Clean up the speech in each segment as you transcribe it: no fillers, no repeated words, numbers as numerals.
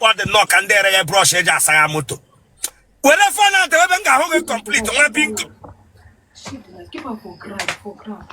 Ọ dị nnọọ ka ndị ereghe brush eji asagha moto. Were phone ahụ ebe m ga-ahụ gị complete, nwa bingo. Keep am for ground, for ground.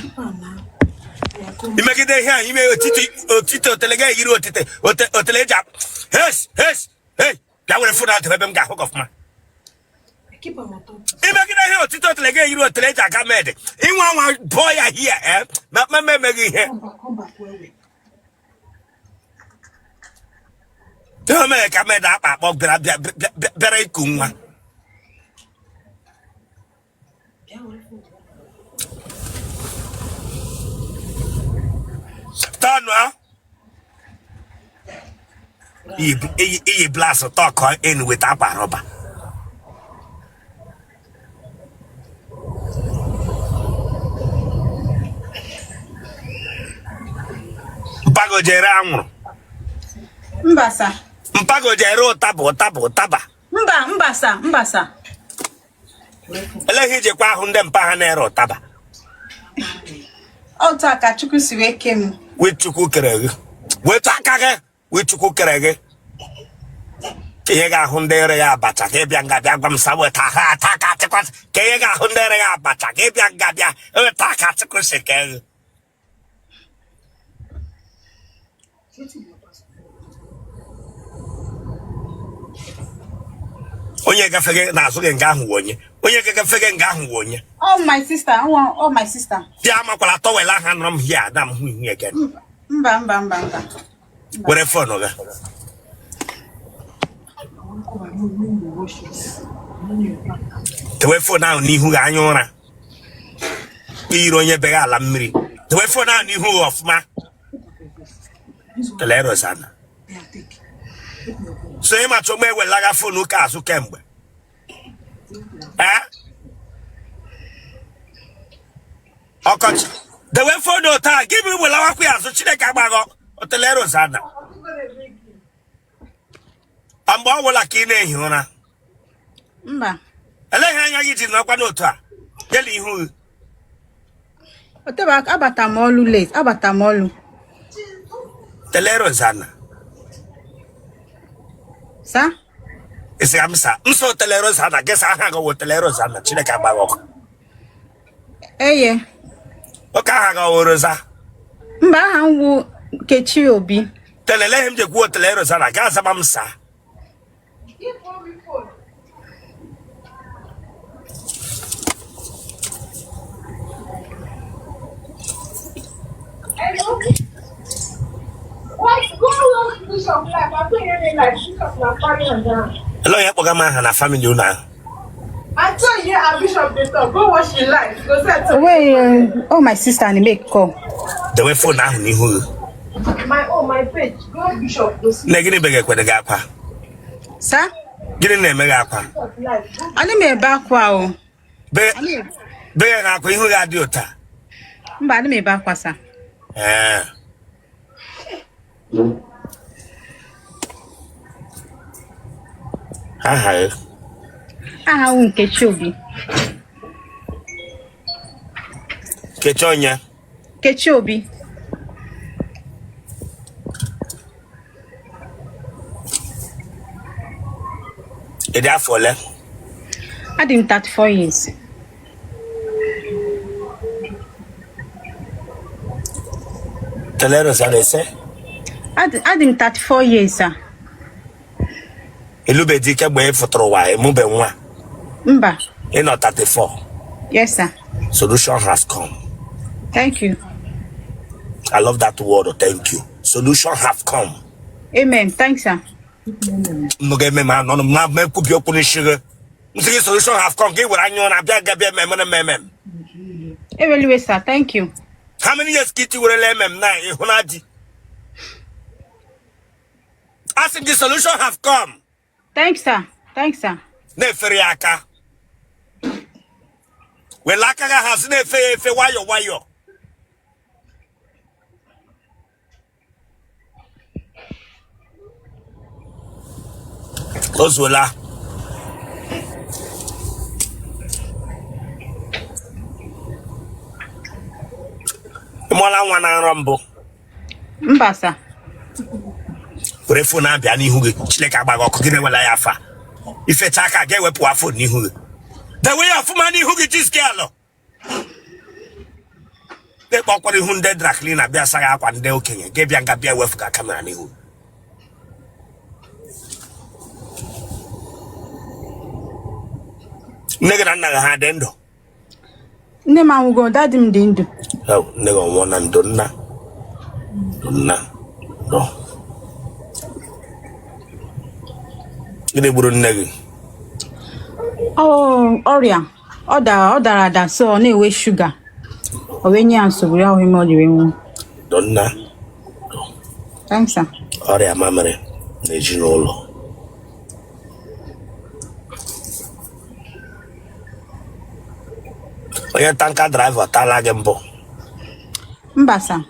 Keep am now. Imegide ihe a ime otiti otiti otele ga-eyiri otite otele eji hes hes hey bịa were phone ahụ ebe m ga-ahụ gị ọfụma. Keep am on top. Imegide ihe otiti otele ga-eyiri otele eji aga med inwe anwa bụọ ya hie eh ma ma emeghị ihe. Come back, come back well well. Ihe o mere ka med akpa akpọ bịara bịara iku nwa. Bịa were phone. Tọnụ a iyi blouse tuck in with akwa rọba. Mpago jere anwụrụ. Mba sir. Mpago jere ụtaba ụtaba ụtaba. Mba, mba sir, mba sir. Eleghị ijekwa ahụ ndị mpa ha na-ere ụtaba. Otu a ka Chukwu si wee kee m. Wee Chukwu kere gị. Wetu aka gị. Wee Chukwu kere gị. Ihe ga-ahụ ndị ere ya abacha ka ị bịa nga bịa gwa m sa weta ha ata ka achịkwa ka ihe ga-ahụ ndị ere ya abacha ka ị bịa nga bịa weta ka Chukwu si kee gị. Onye gafege n'azụ gị nga ahụ wụ onye onye gafege nga ahụ wụ onye. Oh my sister, oh, oh my sister. Bịa amakwala towel ahụ anọrọ m hie ada m hụ ihu again. Mba, mba, mba, mba. Were phone gị. Tewe phone ahụ n'ihu gị anya ụra. Iyiri onye beghe ala mmiri. Tewe phone ahụ n'ihu gị ọfụma. Kelee Rosanna. So ị macha ụmụ ewelaga phone ụka azụ kemgbe. Ee? Ọkọchị dewe phone taa gị bụ welawakwa ya azụ Chineke agbaghọ otele Rosanna. Mgbe ọ bụla ka ị na-ehi ụra. Mba. Eleghị anya gị ji nọkwa n'otu a yela ihu gị. Otebe aka abata m ọlụ late, abata m ọlụ. Tele Rosanna. Sir? Ị sị m sir m sị otele Rosanna gị sị aha gị wụ otele Rosanna Chineke agbaghị ọkụ. Eye. Oke aha gị ọ wụ Rosa. Mba, aha m wụ Nkechi Obi. Telele ihe m ji ekwu otele Rosanna gaa zaba m sir. Ele onye kpọga m aha na family unu ahụ? Wait, oh my sister na-make call. Dewe phone ahụ n'ihu gị. Nne gịnị bege kwere gị akwa? Sir? Gịnị na-eme gị akwa? Ana m ebe akwa o. Bege gị akwa ihu gị adị ụta. Mba, ana m ebe akwa sir. Ee. Aha gị? Aha m Nkechi Obi. Nkechi onye? Nkechi Obi. Ị dị afọ ole? Adị m 34 years. Tele Rosanna ese? Adị m 34 years sir. Ị lụbe di kemgbe ị fụtara ụwa ị mụbe nwa? Mba. Ị nọ 34? Yes sir. Solution has come. Thank you. I love that word, thank you. Solution have come. Amen. Thanks sir. M ga-eme ma nọ m na m ekwubi okwu n'isi gị. M sị gị solution have come gị were anya ụra bịa ga bịa ememe ememe. Ewela iwe sir. Thank you. How many years ka i tiwerela emem na ịhụ na di? Asị m gị solution have come. Thanks sir. Thanks sir. Na-efere ya aka. Were aka gị hazi na-efe ya efe nwayọọ nwayọọ. O zuola. Ị mụọla nwa na nrọ mbụ? Mba sir. Were phone abịa n'ihu gị. Chineke agbaghị ọkụ gị na-ewela ya afa. Ifecha aka ga-ewepụ phone n'ihu gị. Dewe ya ọfụma n'ihu gị jiskialụ. Na-ekpọkwara ihu ndị dry cleaner bịa saghị akwa ndị okenye gị bịa nga bịa wefụga camera n'ihu. Nne gị na nna gị ha dị ndụ? Nne m anwụgo, daddy m dị ndụ. Nne gị ọnwụọ na ndụ nna nna nọ. Gịnị gburu nne gị? Ọrịa ọ dara ada so ọ na-enwe shuga o wee nye ya nsogbu ya ahụ ime ọ jiri nwụọ. Ndo nna. Thanks, sir. Ọrịa mamịrị na ezinụlọ. Onye tanker driver tala gị mbụ? Mba, sir.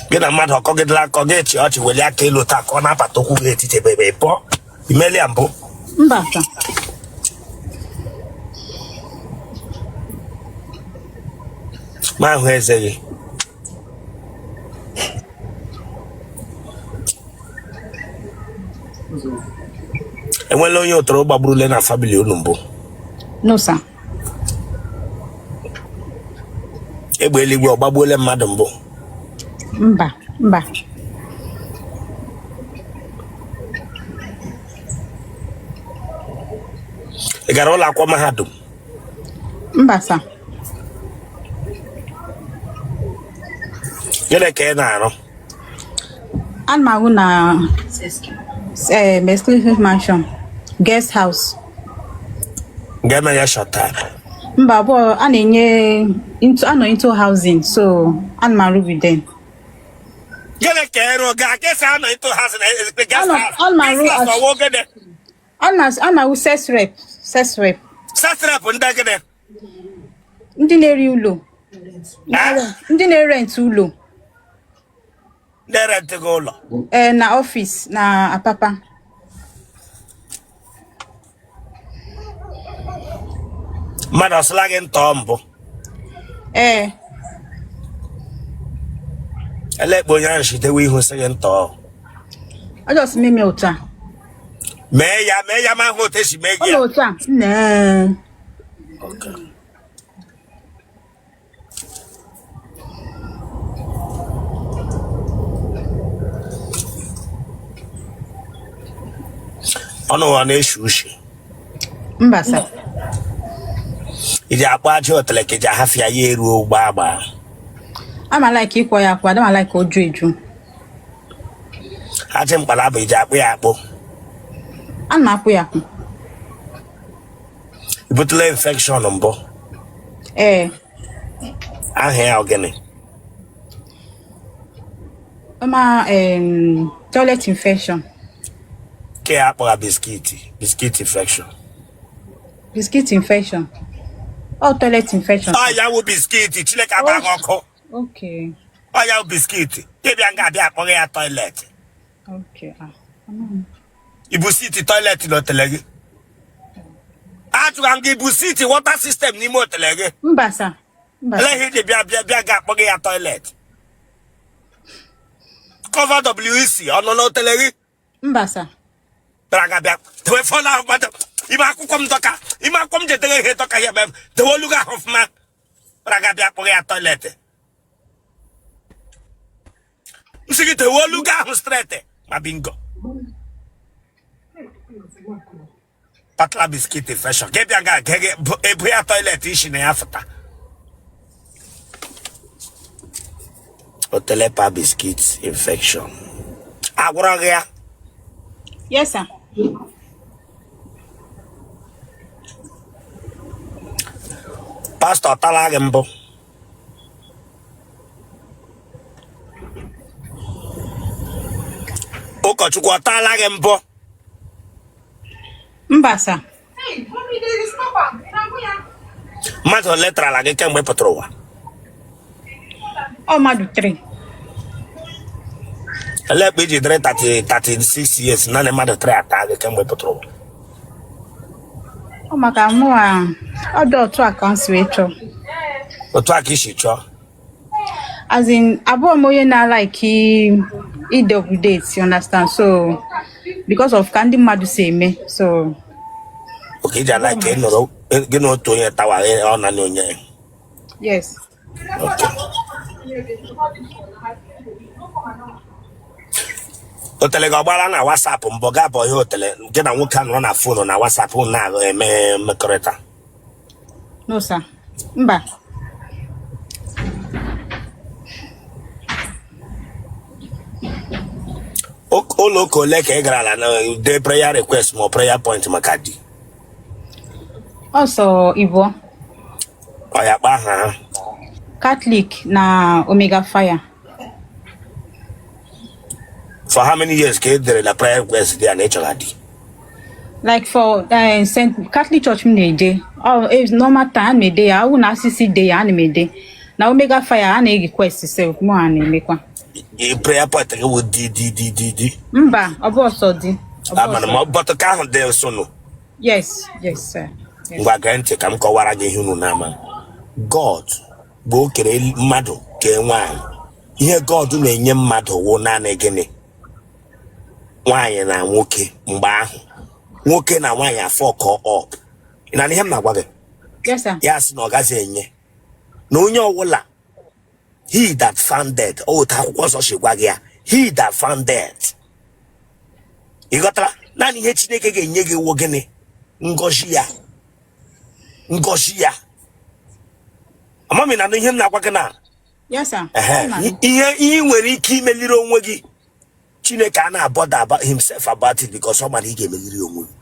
Gị na mmadụ ọkọgidela akọ gị echi ọchị welie aka elu taa ka ọ na-abata ụkwụ gị etiti ebe ebe pụọ imeli ya mbụ? Mba, sir. Ma ahụ eze gị enwela onye ụtọrọ gbagburule na family unu mbụ? No, sir. Egbe eluigwe ọ gbagbuole mmadụ mbụ? Mba, mba. Ị gara ụlọ akwụkwọ mahadum? Mba, sir. Gịnị ka ị na-arụ? Ana m arụ na exclusive mansion guest house. Ga-eme ya short time? Mba, abụọ a na-enye into anọ into housing, so ana m arụ with them. Gịnị ka ị rụ ga ka esi anọ into housing na guest house? Ana m arụ Guest house ọwụ gịnị? Ana m arụ sales rep, sales rep. Sales rep ndị gịnị? Ndị na-eri ụlọ. Ndị na-erent ụlọ. Na-erent gị ụlọ? Ee, na office na Apapa. Mmadụ ọsịla gị ntọọ mbụ? Ee. Elekpe onye ahụ shitewe ihu sị gị ntọọ? Ọ just mee m otu a. Mee ya, mee ya ma ahụ otu esi mee Ọ gị nọ ya. otu a. Nee. Okay. Ọnụ ụwa na-eshi ushi? Mba, sir. Iji akpụ aja otele ka iji ahafịa ya eruo ụgbọ agba? Ama like ịkwọ ya akwọ, adama like o ju eju. Ajị mkpala bụ iji akpụ ya akpụ? Ana m akpụ ya akpụ. I butela infection mbụ? Ee. Aha ya ọ gịnị? Ọma toilet infection. Ke ya akpọgha biscuit, biscuit infection? Biscuit infection. Ọ toilet infection. Ọ ya wụ biscuit, Chineke agba gị ọkụ. Okay. Ọ ya wụ biscuit, ịbịa nga abịa akpọghị ya toilet. Okay. Ah. Ibu seat toilet na otele gị? Ajụga m gị, ibu seat water system n'ime otele gị? Mba, sir. Mba. Ele ihe iji bịa bịa bịa ga akpọghị ya toilet? Cover WC ọ nọ n'otele gị? Mba, sir. Bịara ga bịa dewe phone ahụ mmadụ ime akwụkwọ m dọka ime akwụkwọ m jedere ihe dọka ya ebe dewe olu gị ahụ ọfụma bịara ga bịa akpọghị ya toilet. M sị gị dewe olu gị ahụ straight ma bingo patla biscuit infection gị bịa ga gị ebu ya toilet isi na ya fụta otelepa biscuit infection agwọrọ gị ya? Yes, sir. Pastọ tala gị mbụ? Ụkọchukwu ọ taala gị mbụ? Mba, sir. Mmadụ ole tarala gị kemgbe ị pụtara ụwa? Ọ mmadụ 3. Ele ekpe iji dịrị 30 36 years naanị mmadụ 3 ata gị kemgbe ị pụtara ụwa? Ọ maka mụ a Ọ dị otu a ka m si wee chọọ. Otu a ka i si chọọ? As in, abụọ m onye na-alike ịdouble date, you understand? So because of ka ndị mmadụ si eme, so Okay, iji alike ị nọrọ gị na otu onye tawa, ọ naanị onye? Yes. Okay. Otele gị ọgbara na WhatsApp mbụ ga abụ ihe otele gị na nwoke a nọrọ na phone na WhatsApp na-eme mmekọrịta? No, sir. Mba. Ụlọ ụka ole ka ị garala na dee prayer request ma ọ prayer point maka di? Ọ sọ ịbụọ. Ọ ya kpaa aha ha. Catholic na Omega Fire. For how many years ka ị dere na prayer request dị ya na ị chọrọ di? Like for St. Catholic Church m na-eje, ọ normal time ana m ede ya, awụ na asịsị de ya ana m ede. Na Omega Fire a na-request sef, mụ ha na-emekwa. Prayer point gị wụ di di di di di? Mba, ọ bụ ọsọ di. Ọ bụ Amana ọsọ. m but ka ahụ dị nso nụ. Yes, sir. Yes. Ngwa, gee ntị ka m kọwara gị ihe unu na-ama. God bụ o kere mmadụ kee nwaanyị. Ihe God na-enye mmadụ wụ naanị gịnị? Nwaanyị na nwoke. Mgbe ahụ nwoke na nwaanyị afuck up. Ị na ihe m na-agwa gị? Yes, sir. Ya sị na ọ gaghị enye na onye ọbụla, he that founded, otu akwụkwọ nsọ si gwa gị ya, he that founded. Ị ghọtara? Naanị ihe Chineke ga-enye gị wụ gịnị? Ngọzi ya, ngọzi ya. Amami na ihe m na-agwa gị na Yes, sir. Ehe, Ana m. Ihe ị nwere ike imeliri onwe gị, Chineke a na-abother about himself about it because ọ mara ị ga-emeliri onwe gị.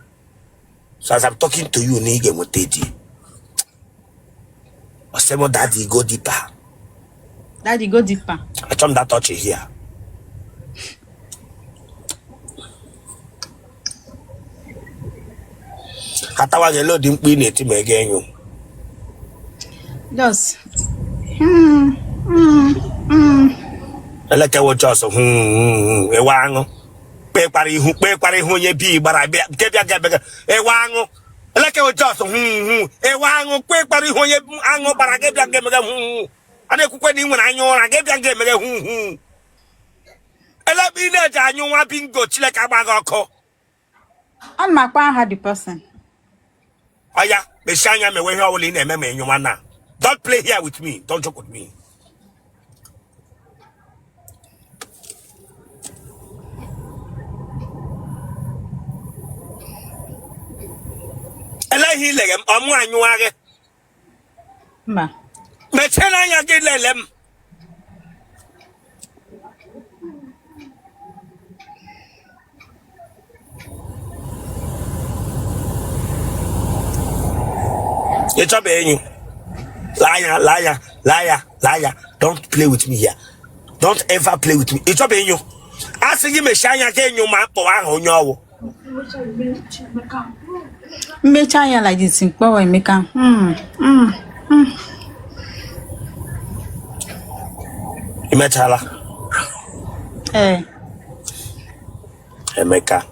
So as I'm talking to you na ị ga-enweta di. Ọ sị m, "Daddy, go deeper." Daddy, go deeper. Achọ m that touch here. Ha tawa gị, ele ụdị mkpu ị na-eti ma ị ga-enyo? Just. Elekewo just ewe aṅụ kpekwara ihu, kpekwara ihu onye bi gbara bịa nke bịa ga bịa ewe aṅụ. Elekewo just ewe aṅụ kpekwara ihu onye aṅụ gbara gị bịa ga emeghe a na-ekwukwe na ị nwere anya ụra gị bịa ga emeghe elebe ị na-eji anyụ nwa bingo. Chineke agba gị ọkụ. Ana m akpọ aha the person. Ọya, mechie anya, mewe ihe ọbụla ị na-eme ma ịnyụ nwanna. Don't play here with me, don't joke with me. Ele ihe ileghe m ọmụ anyụwa gị? Mba. Mechie n'anya gị, lele m. Ị chọba enyi, laa ya, laa ya, laa ya, laa ya. Don't play with me here, don't ever play with me. Ị chọba enyo, a sị gị mechie anya gị enyo ma kpọwa aha onye ọwụ. Mmechi anya like this, mkpọwa Emeka. Ị mechala? Ee. Emeka,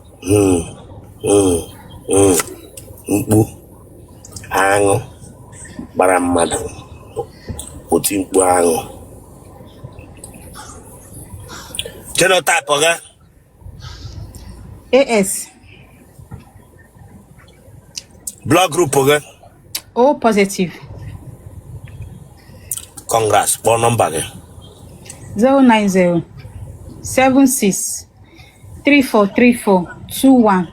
mkpu aṅụ gbara mmadụ, oti mkpu aṅụ. Genotype gị? AS. Blood group gị? O positive. Congrats. Kpọọ nọmba gị. 090 76 3434 21.